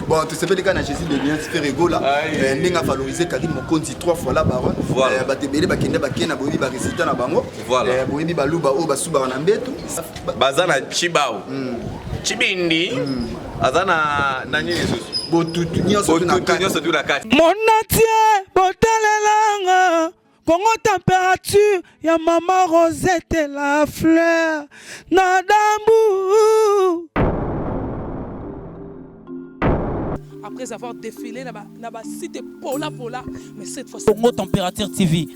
Bon, tosepeli kaka na Jésus de Nuance Ferre Gola, ndenge avaloriser Karine Mokonzi trois fois la baronne. Bato ebele bakende bakende na boyebi baresultat na bango. Boyebi baluba oyo basubaka na mbeto. Baza na Chibau, Chibindi, aza na nini lisusu? Botutu nyonso tu na Botutu kati. Nyonso tu na kati. Monatie botalelanga Congo Température ya mama Rosette la fleur na dambu. Après avoir défilé na ba site Pola Pola, mais cette fois Congo Température TV.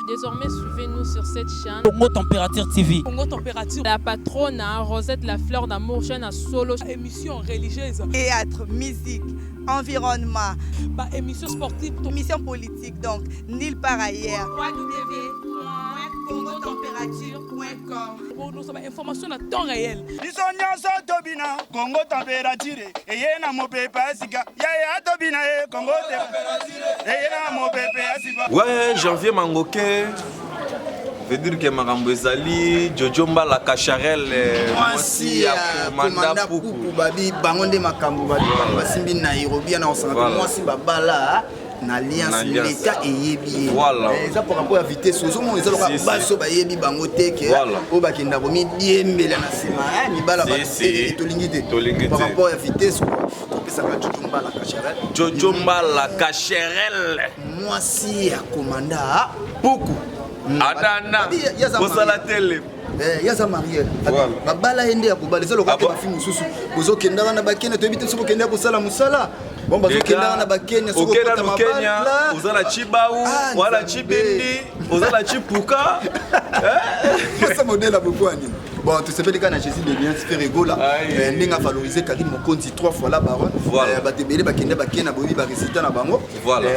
Désormais, suivez-nous sur cette chaîne. Congo Température TV. Congo Température. La patronne, hein, Rosette la fleur d'amour, chaîne à solo. Émission religieuse. Théâtre, musique, environnement, ba émission sportive, émission politique, donc nulle part ailleurs. www.congotempérature.com. Pour nous information à temps réel. Biso nyonso tobina Kongo Température eye na mopepe ya sika yaya tobina ye Kongo eye na mopepe ya sika. Ouais, Janvier Mangoke veut dire que makambo ezali Jojo Mbala Kacharel, mwasi ya komanda Puku. Babi bango nde makambo, babi bango basimbi Nairobi ana kosanga mpe mwasi babala na alliance. Na alliance. Leta eyebi ye. Eza par rapport ya vitesse ozomona, eza lokola Si, si. baso bayebi bango te ke oyo bakenda komidiembela na nsima, mibala. Si, si. Tolingi te. Tolingi Par te. rapport ya vitesse quoi, topesaka Jojo Mbala Kacharel. Jojo Mbala Kacharel. Mwasi ya komanda Puku. Anana. Babi, yaza kosala marié. tele. Ye aza marié. Babala ye nde ya kobala, eza lokola Ah te. bon? Bafi mosusu bozokendaka na bakenya, toyebi te soki okendaka kosala mosala. Bon, bazokendaka na bakenya soki okenda okota no Kenya, mabala. oza na Chibau, Ah, oza na Nzambe. Chibindi, oza na Chipuka. Posa modèle ya bokwani. Bon, tosepeli kaka na Jésus de Nuance Ferre Gola, ndenge avaloriser Karine Mokonzi trois fois la baronne. Bato ebele bakende bakende na boyebi baresultat na bango.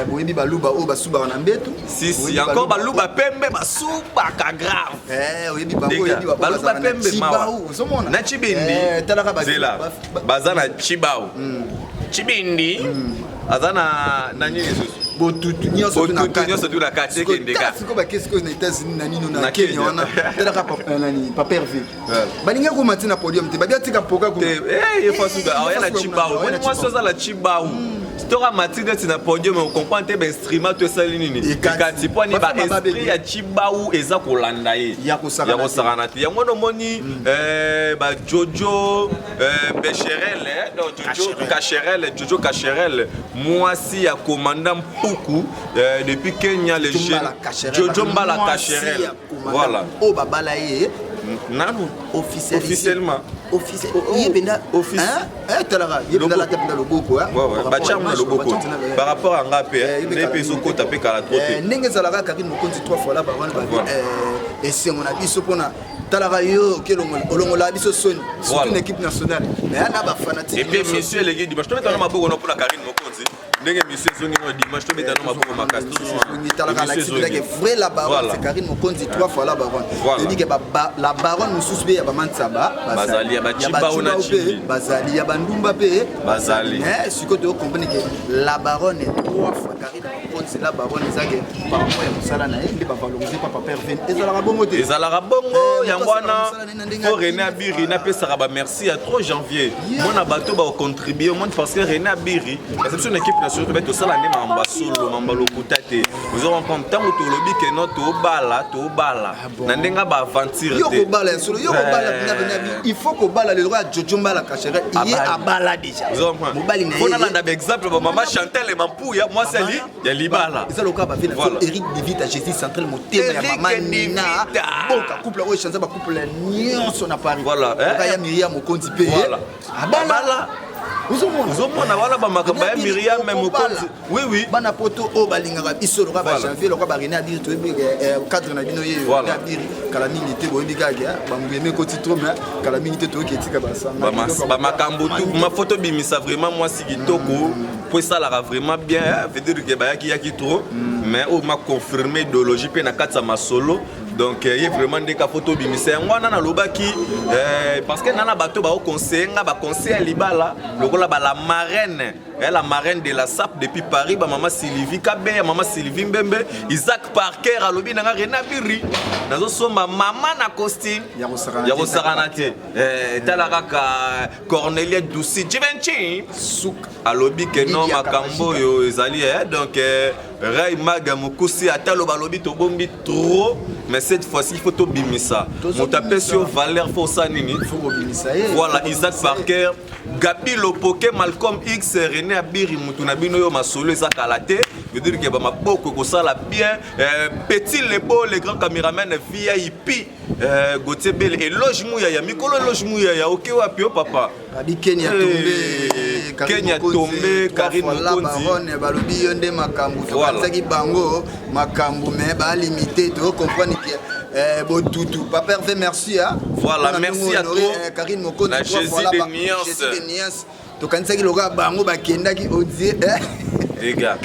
Boyebi baluba oyo basubaka na mbeto. Si si, encore baluba pembe basubaka grave. Oyebi bango, oyebi ba- Baluba bazalaka na pembe mawa. Chibau, ozomona Na Chibindi. Talaka Zela baza na Chibau, Chibindi, aza na nini lisusu? Botutu nyonso tu na Botutu kati. nyonso tu na kati. Sikoyo, ekende tala kaka. Sikoyo bake sikoyo na États-Unis na nino na Na Kenya Kenya. wana, talaka nani, Papa Hervé balingi akoma ti na podium te, babi atika mpoka kuna. Te, ye fasuka aoya na Chibau. Moni mwasi oza na Chibau, stoka mati neti na podium, ocomprendre te bainstrument to esali nini. Ekati. Ekati mpo ani? Bafama Baesprit babebe. ya Chibau eza kolanda ye. Ya kosakana Ya kosakana te. Yango wana omoni bajojo Becherel, donc Jojo Kacherel, Jojo Kacherel, mwasi ya commandant Mpuku, depuis Kenya, le jeune Jojo Mbala Kacherel, voilà. Oyo babala ye. Nanu officialisé. Officiellement. Ye mpenza. Office. Talaka ye mpenza alata mpenza loboko. Batia na loboko par rapport à nga mpe nde mpe ezokota mpe kala trop te. Ndenge ezalaka, Karine Mokonzi trois fois la baronne, babi esengo na biso mpona talaka yo oke olongola biso soni, surtout na équipe nationale, mais na bafanatique. Et puis monsieur eleki dimanche, tobeta na maboko no mpona Karine Mokonzi, ndenge monsieur ezongi no dimanche, tobeta no maboko makasi. Talaka alakisi mpenzake vrai la baronne, c'est Karine Mokonzi trois fois la baronne. Toyebi ke la baronne mosusu mpe ya bamansaba. Bazali, ya bachibau na Chibindi. Bazali, ya bandumba mpe. Bazali. Mais sikoyo tocomprendre ke la baronne trois fois Karine Mokonzi la baronne, ezake par rapport ya mosala na ye nde bavaloriser pa Papa Hervé. Ezalaka bongo te? Ezalaka bongo. Moto Yango wana asala mosala na ye na ndenge fo akimi. René Abiri napesaka bamerci ya 3 janvier mona bato bakocontribue omoni, parce que René Abiri parce biso na équipe nationale tobe tosala nde makambo ya solo, makambo ya lokuta te. Ozo comprendre, ntango tolobi keno tobala, tobala na ndenge ya baaventure Yo te. kobala ya solo, yo kobala mpenza René Abiri, il faut kobala lelo ya Jojo Mbala Kachere ye. Abali. Abala déjà. Ozo comprendre? Mobali na Mpo ye. nalanda baexemple bamama Chantel Mampuya, mwasi ali ya libala. Eza lokola bavi na biso. Eric Divita, Jésus central, motema ya Eric mama Nina. Divita. Boka couple oyo echange bacouple nyonso na Paris. Lokola ya Miriam Mokonzi mpe. Voilà. Abala. Abala. Ozomona. Ozomona wana bamakambo ya Miriam Mokonzi, oui. Bana poto oyo balingaka biso lokola bajanvier, lokola barené Abiri, toyebi cadre na bino ye. René Abiri kala mingi te, boyebi kaka bambuyeme ekoti trop, mais kala mingi te toyoki etika basanga. Bamakambo tu mafo tobimisa vraiment mwasi kitoko mpo esalaka vraiment bien, veut dire ke bayaki yaki trop, mais oyo ma confirme idéologie mpe na kati ya masolo. Donc ye vraiment ndeka fo tobimisa yango wana nalobaki, parce que nana bato baoconseille nga baconseil ya libala lokola bala marraine. La marraine de la SAP depuis Paris, ba mama Sylvie Kabeya, mama Sylvie Mbembe, Isaac Parker alobi nanga René Abiri. Nazo somba mama na costume. Ya kosakana Ya te. kosakana te. Eh, tala kaka Cornelia Doucy Givenchy. Suka. Alobi ke non Lydia makambo Kabashika. oyo ezali eh, donc eh, Ray Maga Mokusi ata loba alobi tobombi trop, mais cette fois-ci il faut tobimisa. Moto apesi yo valeur, faut osala nini? Faut kobimisa ye. Voilà, Faut Isaac kobimisa ye. Parker, Gabi Lopoke, Malcolm X, René Abiri, mutu na bino yo masolo eza kala te. Veut dire que ba maboko ekosala bien. Petit Lebo, le grand caméraman VIP, Gauthier Bele, Eloge Muyaya, Mikolo Eloge Muyaya, ok wapi yo papa? Babi Kenya Eh, tombe, Karine Kenya Mokonzi, tombe, trois Karine fois la Mokonzi. baronne, balobi yo nde makambo, Voilà. tokanisaki bango makambo, mais ba limité, to comprendre que botutu. Papa Hervé, merci, hein. Voilà, Mpona merci ndenge à honoré, toi. Karine Mokonzi, La trois Jésus fois la de ba- Nuance. Jésus de Nuance. Tokanisaki lokola bango bakendaki odie, eh. Les gars.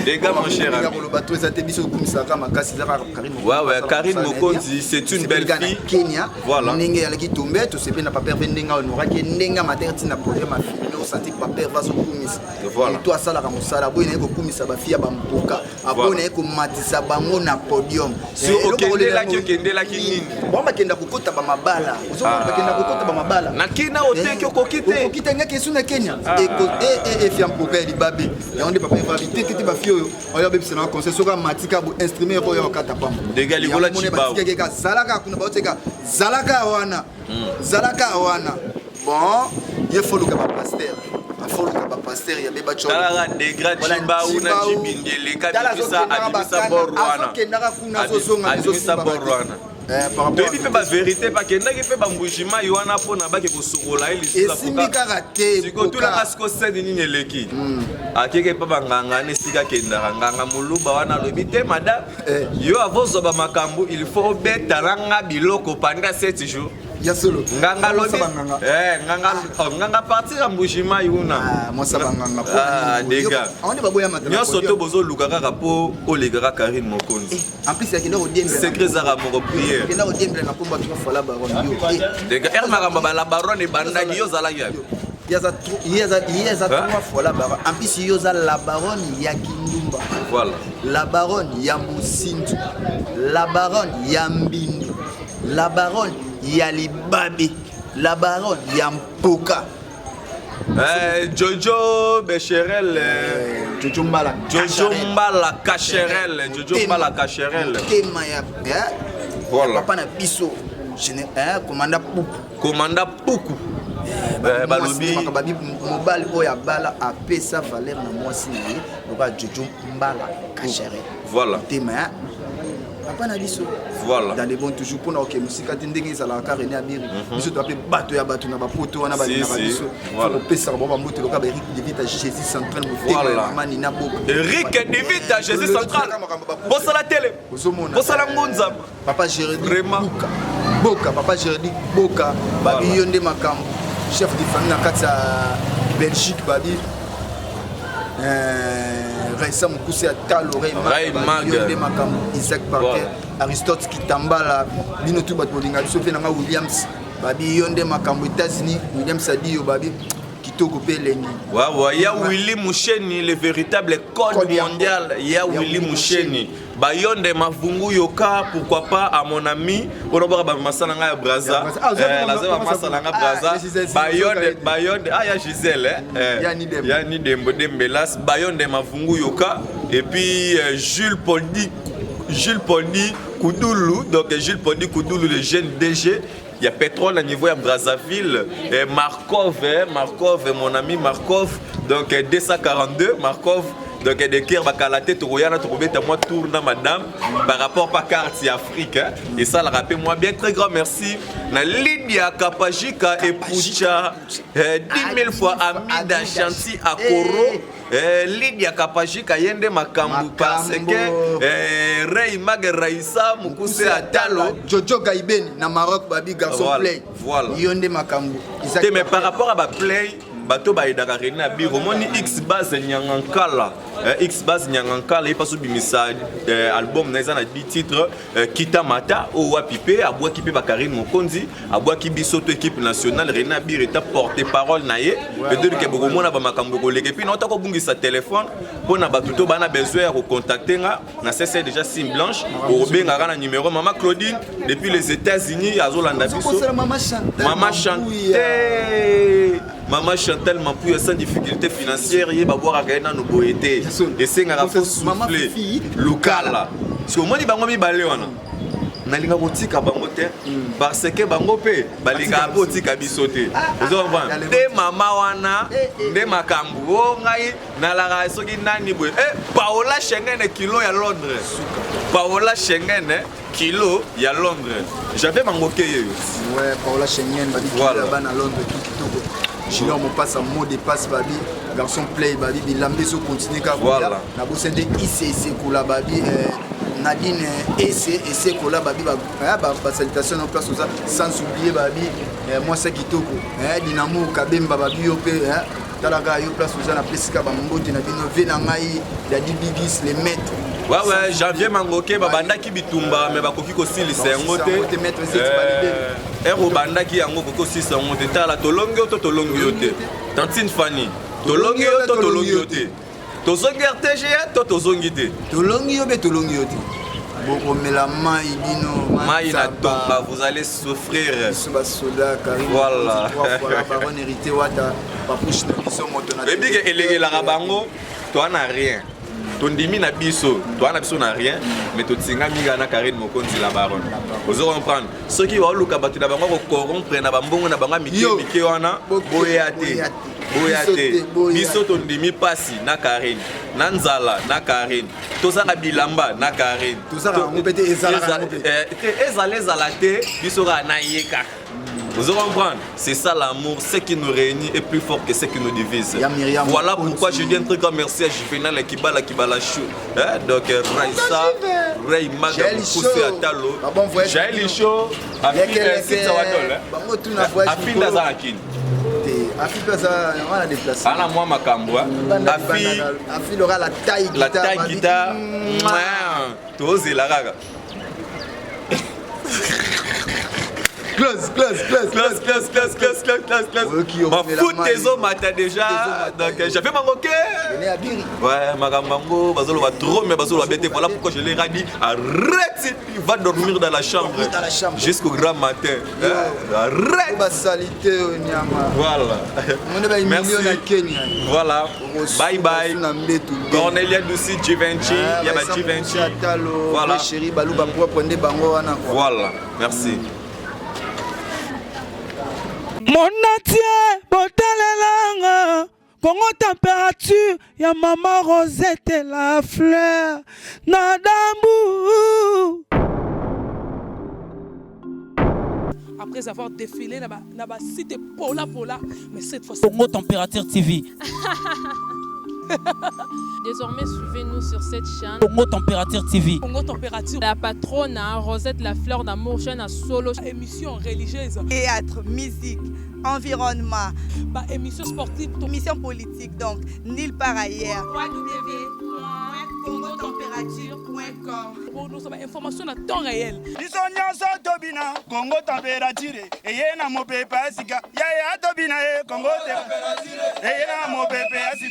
Les gars, mon cher ami. Koloba to eza te, biso okumisaka makasi eza kaka Karine Mokonzi. Ouais, ouais, Asala Karine mosala na ye Mokonzi, bien. c'est une Tosepeli belle kaka na fille. Kenya. Voilà. Ndenge alaki tombe, tosepeli na Papa Hervé ndenge ahonoraki, ndenge amatere ntina podium afilme, osanti Papa Hervé azokumisa. Voilà. Moto asalaka mosala, aboyi na ye kokumisa bafille ya bampoka, aboyi Voilà. na ye komatisa bango na podium. Si Eloko kolela okendelaki, yango- okendelaki nini? Bango bakenda kokota bamabala. Ozomona Ah. bakenda kokota bamabala. Na kina oteki okoki te. Okoki te, ngaki esu na Kenya. Efia mpoka ya libabe. Yango nde Papa Hervé abi te, te, te, bafille oyo oyo abebisa na conseil, soki amatika bo instrument oyo okata pamba. Dega likola Yango moni chibao. batikaki kaka, zalaka kuna, baotika zalaka wana, zalaka wana. Bon, ye foluka bapasteur, afoluka bapasteur ya beba tsholo. Talaka degra Voilà, Chibau na Chibau. Chibindeleka, Tala abimisa azokendaka abimisa bakana, bor wana. azokendaka kuna, azozonga, Abimisa ezosimba bor bate. wana. Par rapport Toyebi à- mpe bavérité, bakendaki mpe bambujimai wana mpona bake kosokola ye lisusu Esimbi kaka te, sikoyo. koka. Tulaka siko sede nini eleki, akeke mpe banganga na esika akendaka, nganga moluba wana alobi te: "Madame, yo avozwa bamakambo, il faut obetala nga biloko pendant 7 jours." Ya solo. Nganga alobi Mwasa banganga. Nganga, oh, nganga partir ya mbujimai una. Ah, mwasa banganga, mpo Ah, na nini? dega Awa nde baboya mata na nyonso to podium. bozoluka kaka mpo olekaka Karine Mokonzi. En plus akenda kodiembela. Secret ezaka moko, prière. Akenda kodiembela na komba trois fois la baronne, yo. Dega ere makambo bala baronne ebandaki, yo ozalaki yapi? Ye aza Hein? trois fois la baronne. En plus yo oza la baronne ya Kindumba, Voilà. la baronne ya Mosindu, la baronne ya Mbindu, la baronne ya Libabe, la baronne ya Mpoka. Jojo Becherel, Jojo Mbala. Jojo Mbala Cacherel, Jojo Mbala Cacherel. Motema ya Voilà. papa na biso, commanda Puku. Commanda Puku. Balobi babi mobali oyo abala apesa valeur na mwasi na ye lokola Jojo Mbala Cacherel. Voilà. Motema ya papa na biso. Voilà. Dans les bons toujours, mpona koke mosika te, ndenge ezalaka, René Abiri, biso toa mpe bato ya bato na bapoto wana balingaka Si, si. biso. Voilà. Kopesaka bango bambote lokola ba Eric Devita, Jésus Central, motema ya Voilà. mama Nina Boka. Eric Devita, Jésus Central. Bosala tele. Ozomona. Bosala ngunzama. Papa Jérémy Vraiment. Boka, Boka, papa Jérémy Boka, babi Voilà. yo nde makambo, chef de famille na kati ya Belgique, babi Raisa Mokuse ya Talo, Ray Mag. yo nde makambo, Isaac Parker, Voilà. Aristote Kitambala, bino tu bato bolinga biso mpe nanga Williams, babi yo nde makambo, États-Unis, Williams Adio, babi kitoko mpe elengi. Ouais, ya Willy Moucheni, le véritable code Code ya- mondial. Ya Ya Willy Willy Moucheni. Bayonde Mavungu Yoka, pourquoi pas à mon ami. On a ba masala nga ya Braza. Ya Braza. Ah, oza Eh, naza ba masala nga Ah, Braza. ya Gisèle, Bayonde, Gisèle. Bayonde, ah ya Gisèle, hein. Eh, Ya Nidembo. Ya Nidembo Dembelas, Bayonde Mavungu Yoka et puis Jules Poldi, Jules Poldi Koudoulou, donc Jules Poldi Koudoulou, le jeune DG. Il y a pétrole à niveau à Brazzaville. Et Markov, hein, Markov, mon ami Markov, donc 242, Markov. Donc de Ker Bakalate, Toroyana, Torobeta, moi tourne madame par rapport à carte Afrique. Hein. Et ça, la rappelle moi bien très grand merci. Na Lydia Kapajika et Poucha, 10 000 fois Amida Chanti Akoro. Lydia Kapajika yende makambu parce que Ray Mag Raissa Mukuse Atalo. Jojo Gaibeni na Maroc, babi garçon Voilà, play. voilà. Yo nde makambo. Isaac Te mais par Parker. rapport à ba play, bato bayedaka René Abiri, omoni X base Nyangankala. X Base Nyangankala ye mpaso bimisa album na eza na 10 titres, Kita Mata oyo wapi mpe abwaki mpe bakarine Mokonzi, abwaki biso to équipe nationale. René Abir eta porte parole na ye. Peut-être ke bokomona bamakambo ekoleka. Et puis naota kobungisa telefone mpo na bato to bana besoin ya kocontacte nga na cc déjà sim blanche, okobengaka na numéro. Mama Claudine depuis les États-Unis azolanda biso. Ozokosela Mama Chantal. Mama Mampuya. Chantal, Mama Chantal Mampuya, sans difficulté financière, ye babwakaka ye nano boye te, esengaka fo Mama souffle. Fifi. Lukala soki omoni bango mibale wana, nalinga kotika bango te parce que bango mpe balingaka mpe otika biso te. Ozo comprendre nde mama wana nde makambo o ngai nalaka soki nani boye. Paola Schengen, kilo ya Londres. Paola Schengen, kilo ya Londres, j'avais mangoke yeyo. Ouais, Paola Schengen babi. Voilà. Voilà. Bana Londres tout kitoko. Junior Mopasa, mot de passe babi, garçon play babi, bilambe ezo continue kaka. Voilà. Na bosende ise esekola babi, Nadine ese esekola babi, basalutation na place oza, sans oublier babi, mwasi ya kitoko, Dinamo Kabemba babi, yo mpe, talaka yo place oza na pesika bambote na bino ve na ngai Dadi Bigis le maître. Ouais, Janvier Mangoke, babandaki bitumba me bakoki kosilisa yango te. Yango te, maître Zeti Balibele. Ere obandaki yango, okoki kosilisa yango te. Tala, tolongi yo to tolongi yo te? Tantine Fani, tolongi yo to tolongi yo te? Tozongi RTGA to tozongi te? Tolongi yo mpe tolongi yo te? Bokomela mai bino. Mai na tonga, vous allez souffrir. Biso basoda Karine. Voilà. Trois fois la baronne, hérité wata bapushe na biso moto na Oyebi ke elekelaka bango, toa na rien, tondimi na biso, toa na biso na rien, mais totingami kaka na Karine Mokonzi la baronne. Ozo comprendre, soki baoluka bato na bango kocorrompre na bambongo na bango ya mike Yo. mike wana, boya te. Boya te. Boya Biso te. te, boya. Biso tondimi mpasi na Karine, na nzala na Karine, tozanga bilamba na Karine. Tozanga yango mpe te, ezalaka yango mpe. Te, ezala ezala te, biso kaka na ye kaka. Vous comprenez? C'est ça l'amour, ce qui nous réunit est plus fort que ce qui nous divise. Ya Myriam Voilà Mokonzi. pourquoi je dis un très grand merci à Juvenal Kibala Kibala Chou. Hein? Donc Raïssa, Ray Maga, Jaël Moukousé Chaud. Atalo. Ah bon voyage. Jaël Chaud, Leke, leke. Afin Bango tuna voyage Afinda mikolo. Zarakini. Te afi mpe aza wana déplace. Ana moi makambo. Afi Afi lora la taille. La guitare, taille babi. guitare. Tozela kaka. Close, close, close. Close, close, close, close, close, close, close. Oyoki Mafuta omela mai. ezomata déjà. Ezomata. Donc j'avais mangoke. René Abiri. Ouais, makambo yango bazoloba trop mais bazoloba bien te. Voilà pourquoi je leur ai dit: arrête, il va dormir dans la chambre. Dormir dans la chambre. Jusqu'au grand matin. Hein, arrête. Basali te oyo nyama. Voilà. Mone baimilio Merci. na Kenya. Voilà. Bye bye. Na mbetu. Cornelia Dusi Givenchy, Ah, ya ba Givenchy. Atalo. Voilà. Chéri baluba propre nde bango wana quoi. Voilà. Merci. Monatie botalelanga Kongo température ya Mama Rosette la fleur na dambu. Après avoir défilé na ba site pola pola, mais cette fois-ci Congo Température TV. Désormais, suivez-nous sur cette chaîne. Congo Température TV. Congo Température. La patronne, hein, Rosette la fleur d'amour, chaîne à solo. Émission religieuse. Théâtre, musique, environnement, ba émission sportive, émission politique, donc nulle part ailleurs. www.congotempérature.com. Nous sommes information à temps réel. Biso nyonso tobina Kongo température eye na mopepe ya sika. Yaya tobina ye Kongo eye na mopepe ya sika.